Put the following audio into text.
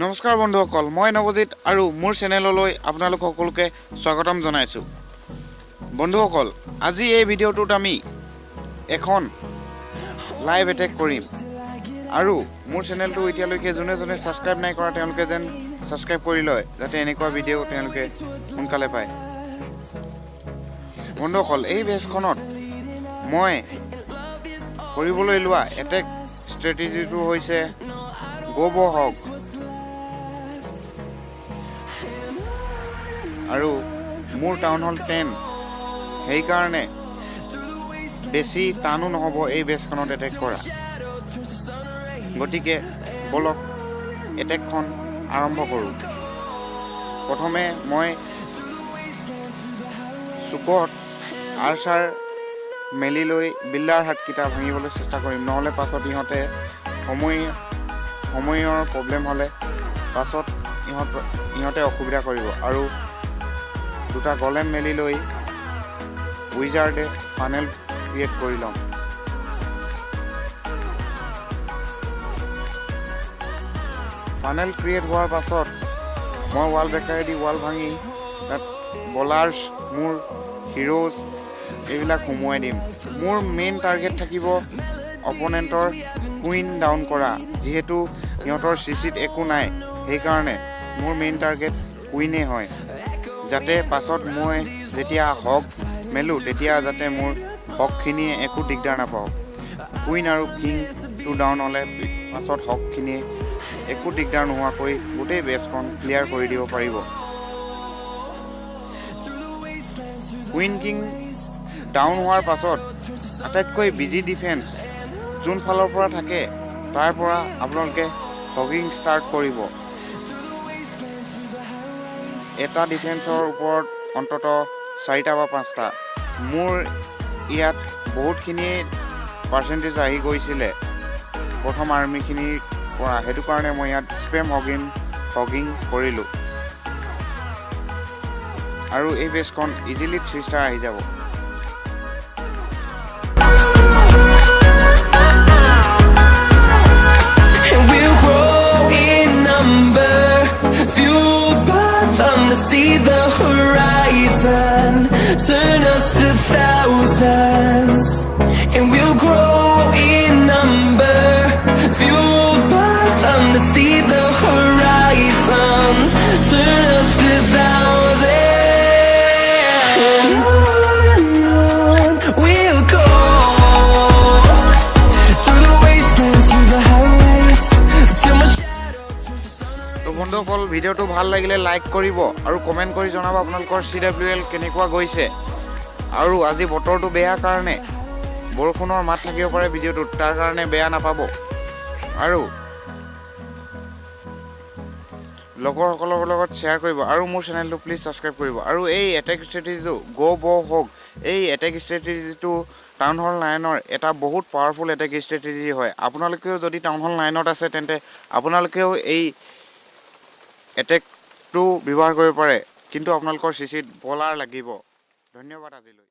নমস্কাৰ বন্ধুসকল, মই নৱজিত আৰু মোৰ চেনেললৈ আপোনালোক সকলোকে স্বাগতম জনাইছোঁ। বন্ধুসকল, আজি এই ভিডিঅ'টোত আমি এখন লাইভ এটেক কৰিম আৰু মোৰ চেনেলটো এতিয়ালৈকে যোনে যোনে ছাবস্ক্ৰাইব নাই কৰা, তেওঁলোকে যেন ছাবস্ক্ৰাইব কৰি লয়, যাতে এনেকুৱা ভিডিঅ' তেওঁলোকে সোনকালে পায়। বন্ধুসকল, এই বেচখনত মই কৰিবলৈ লোৱা এটেক ষ্ট্ৰেটেজিটো হৈছে গ' হগ আৰু মোৰ টাউন হল 10, সেইকাৰণে বেছি টানো নহ'ব এই বেচখনত এটেক কৰা। গতিকে ব'লক, এটেকখন আৰম্ভ কৰোঁ। প্ৰথমে মই চুকত আৰ্চাৰ মেলি লৈ বিল্ডাৰ হাটকেইটা ভাঙিবলৈ চেষ্টা কৰিম, নহ'লে পাছত ইহঁতে সময়ৰ প্ৰব্লেম হ'লে পাছত ইহঁতে অসুবিধা কৰিব। আৰু দুটা গলেম মেলি লৈ উইজাৰ্ডে ফানেল ক্ৰিয়েট কৰি ল'ম। ফানেল ক্ৰিয়েট হোৱাৰ পাছত মই ৱাল ব্ৰেকাৰেদি ৱাল ভাঙি তাত বলাৰ্ছ, মোৰ হিৰ'জ এইবিলাক সুমুৱাই দিম। মোৰ মেইন টাৰ্গেট থাকিব অপনেণ্টৰ কুইন ডাউন কৰা। যিহেতু সিহঁতৰ চিচিত একো নাই, সেইকাৰণে মোৰ মেইন টাৰ্গেট কুইনেই হয়, যাতে পাছত মই যেতিয়া হগ মেলোঁ, তেতিয়া যাতে মোৰ হগখিনিয়ে একো দিগদাৰ নাপাওক। কুইন আৰু কিংটো ডাউন হ'লে পাছত হগখিনিয়ে একো দিগদাৰ নোহোৱাকৈ গোটেই বেচখন ক্লিয়াৰ কৰি দিব পাৰিব। কুইন কিং ডাউন হোৱাৰ পাছত আটাইতকৈ বিজি ডিফেন্স যোন ফালৰ পৰা থাকে, তাৰ পৰা আপোনালোকে হগিং ষ্টাৰ্ট কৰিব। এটা ডিফেন্সৰ ওপৰত অন্ততঃ চাৰিটা বা পাঁচটা। মোৰ ইয়াত বহুতখিনি পাৰ্চেণ্টেজ আহি গৈছিলে প্ৰথম আৰ্মিখিনিৰ পৰা, সেইটো কাৰণে মই ইয়াত স্পেম হগিং কৰিলোঁ আৰু এই বেচখন ইজিলি 3 ষ্টাৰ আহি যাব। And we'll grow in number, fueled by them to see the horizon, turn us to thousands. And we'll grow in number, fueled by them to see the horizon, turn us to thousands. And on we'll go, through the wastelands, through the highways, till my shadow turns to sun তো বন্ধুসকল, ভিডিঅ'টো ভাল লাগিলে like কৰিব আৰু comment কৰি জনাব আপোনালোকৰ চিডাব্লিউ এল কেনেকুৱা গৈছে। আৰু আজি বতৰটো বেয়া কাৰণে বৰষুণৰ মাত থাকিব পাৰে ভিডিঅ'টোত, তাৰ কাৰণে বেয়া নাপাব। আৰু লগৰসকলৰ লগত শ্বেয়াৰ কৰিব আৰু মোৰ চেনেলটো প্লিজ ছাবস্ক্ৰাইব কৰিব। আৰু এই এটেক ষ্ট্ৰেটেজিটো গ' ব হওক, এই এটেক ষ্ট্ৰেটেজিটো টাউন হল 9ৰ এটা বহুত পাৱাৰফুল এটেক ষ্ট্ৰেটেজি হয়। আপোনালোকেও যদি টাউন হল 9ত আছে, তেন্তে আপোনালোকেও এই এটেকটো ব্যৱহাৰ কৰিব পাৰে, কিন্তু আপোনালোকৰ চিচিত বলাৰ লাগিব। ধন্যবাদ আজিলৈ।